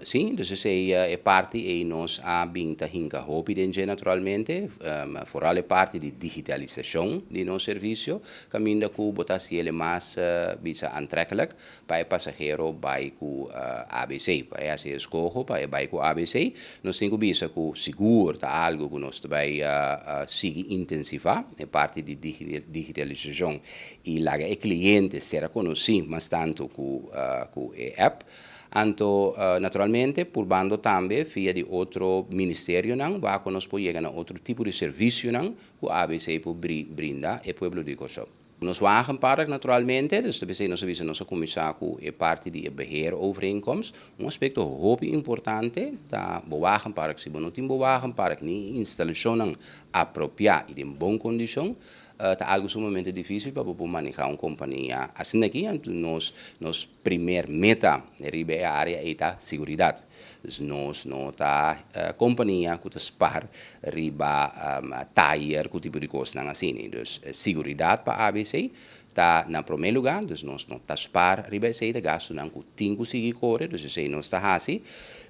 Si, dus esei e parti ei nos a bin ta hinka hopi den dje naturalmente, vooral e parti di digitalisashon di nos servisio, kaminda ku bo ta hasiel e mas bisa aantrekkelijk pa e pasahero bai ku ABC, pa e hasi e eskoho pa e bai ku ABC. Nos tin ku bisa ku sigur ta algu ku nos ta bai sigui intensivá, e parti di digitalisashon i laga e kliente sera konosí mas tantu ku e app. Anto, naturalmente, purbando tambe via di otro ministerionan, wak ku nos por yega na otro tipo di servisionan ku ABC por brinda e pueblo di Kòrsou. Nos wagenpark, naturalmente, dus ta nos a bisa nos a kuminsá ku e parti di e beheerovereenkomst. Un aspekto hopi importante ta bo wagenpark. Si bo no tin bo wagenpark ni instalashonnan apropiá i den bon kondishon, ta algu sumamente difísil pa bo manehá un kompania asina aki. Anto nos promé meta riba e área ei ta seguridat. Dus nos no ta kompania ku ta spar riba tayer ku tipo di kosnan asina. Dus seguridat pa ABC ta na promé lugá, dus nos no ta spar riba esei, ta gastunan ku tin ku sigui kore, dus esei nos ta hasi.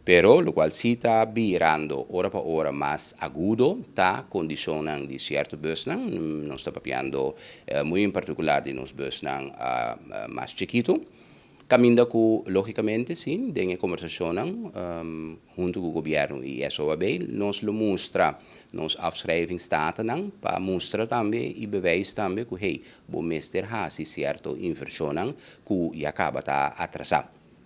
Pero lokual si ta birando ora pa ora mas agudo ta kondishonnan di sierto busnan. Nos ta papiando muy en partikular di nos busnan mas chikitu. Kaminda ku lógikamente si, den e kombersashonnan huntu ku gobièrnu i SOAB, nos lo mustra nos afschrijvingsdatanan pa mustra tambe i bewijs tambe ku, hey, bo mester hasi sierto invershonnan ku ya kaba ta atrasá.